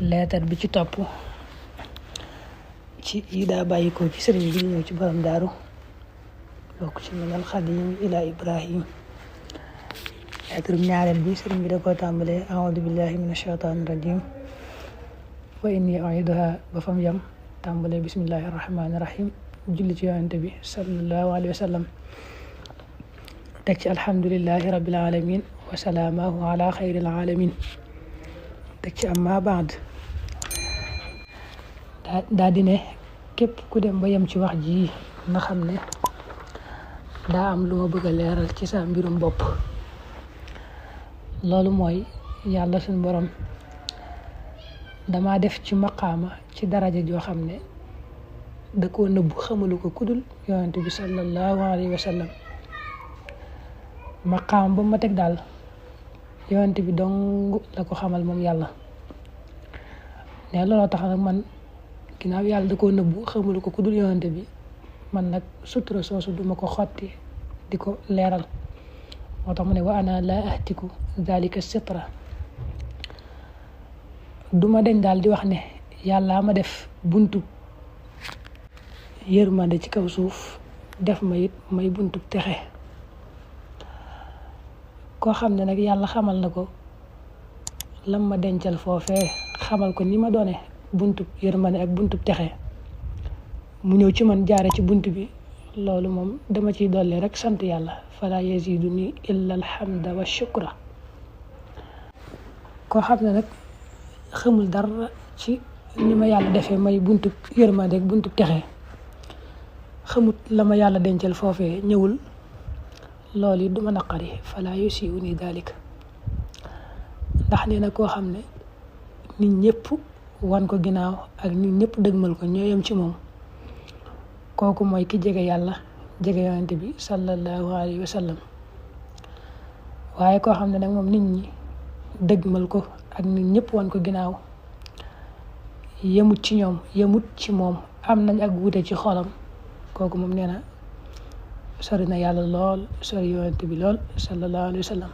leetar bi ci topp ci yi daa bàyyi ko ci sëriñ bi ñëw ci borom daaru bokk ci minal xadim ila ibrahim. leetar ñaareel bi sëriñ bi da koo tàmbalee a'uudu billahi minash shaytaani rajim wa inni u'iiduha ba fam yam tàmbalee bismillahi rahmaani rahim julli ci yonent bi sallallahu alayhi wa sallam teg ci alhamdulillahi rabbil alamin wa salaamahu ala xayril alamin teg ci amma baad daa di ne képp ku dem ba yem ci wax ji nga xam ne daa am lu ma bëgg a leeral ci sa mbirum bopp. loolu mooy yàlla suñ borom dama def ci maqaama ci daraja joo xam ne da koo nëbbu xamalu ko kudul yonent bi sallallahu alayhi wa sallam. maqaama ba ma teg daal yonent bi dong la ko xamal moom yàlla ne looloo tax nag man ginnaaw yàlla da koo nëbbu xamalu ko kudul yonent bi man nag sutura soosu duma ko xotti di ko leeral. moo tax mu ne wa ana laa ahtiku zalika sitra duma deñ daal di wax ne yàlla ma def buntu yërmande ci kaw suuf def ma it may buntu texe. koo xam ne nag yàlla xamal na ko lam ma dencal foofee xamal ko ni ma doone buntu yërmande ak buntu texe mu ñëw ci man jaare ci buntu bi loolu moom dama ciy dolli rek sant yàlla fala yaziduni illa alhamda wa shukra. koo xam ne nag xamul dara ci ni ma yàlla defee may buntu yërmande ak buntu texe xamut la ma yàlla dencal foofee ñëwul loolu it duma naqari fala yusiuni dalik. ndax nee na koo xam ne nit ñëpp wan ko ginnaaw ak nit ñëpp dëgmal ko ñoo yem ci moom kooku mooy ki jege yàlla jege yonent bi sallallahu alayhi wa sallam. waaye koo xam ne nag moom nit ñi dëgmal ko ak nit ñëpp wan ko ginnaaw yemut ci ñoom yemut ci moom am nañ ak wuute ci xolam kooku moom nee na sori na yàlla lool sori yonent bi lool sallallahu alayhi wa sallam.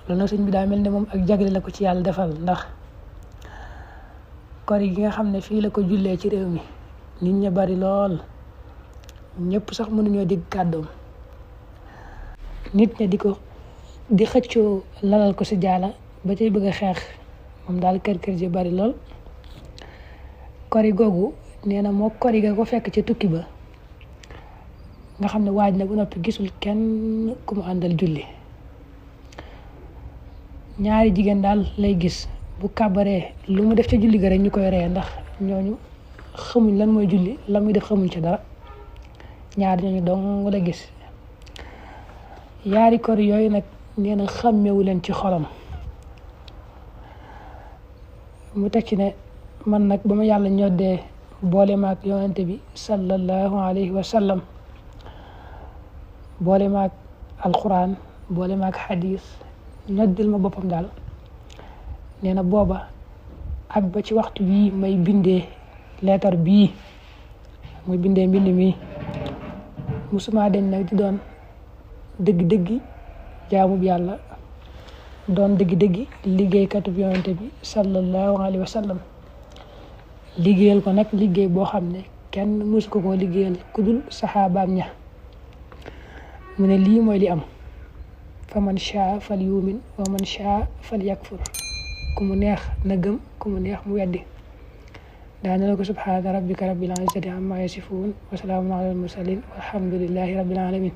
loolu nag sëñ bi daa mel ne moom ak jagle la ko ci yàlla defal ndax kori gi nga xam ne fii la ko jullee ci réew mi nit ña bari lool ñëpp sax mënuñoo dégg kàddoom nit ña di xëccoo lalal ko si jaala ba cay bëgg a xeex moom daal kër ji bari lool. kori googu nee na moo kori ga ko fekk ci tukki ba nga xam ne waaj na bu noppi gisul kenn ku mu àndal julli ñaari jigéen daal lay gis bu kàbbaree lu mu def ca julli ga rek ñu koy ree ndax ñooñu xamuñ lan mooy julli la muy def xamuñ ci dara ñaari ñooñu dong la gis. yaari kori yooyu nag nee na xàmmewu leen ci xolam mu teg ci ne man nag ba ma yàlla ñoddee boole maag yonente bi sallallahu alayhi wa sallam boole maag alquran boole maag xadis ñoddil ma boppam daal nee na booba ak ba ci waxtu bii may bindee leetar bii muy bindee mbind mi musuma deñ nag di doon dëgg-dëggi jaamub yàlla doon dëgg-dëggi liggéeykatub yonente bi sallallahu alayhi wa sallam liggéeyal ko nag liggéey boo xam ne kenn mësu ko koo liggéeyal ku dul saxaabaam ña. mu ne lii mooy li am fa man shaa fal yumin wa man shaa fal yakfur ku mu neex na gëm ku mu neex mu weddi. daane la ko subhaana rabbika rabbil izzati amma yasifuun wa salaamun alal mursalin walhamdulillahi rabbil alamin.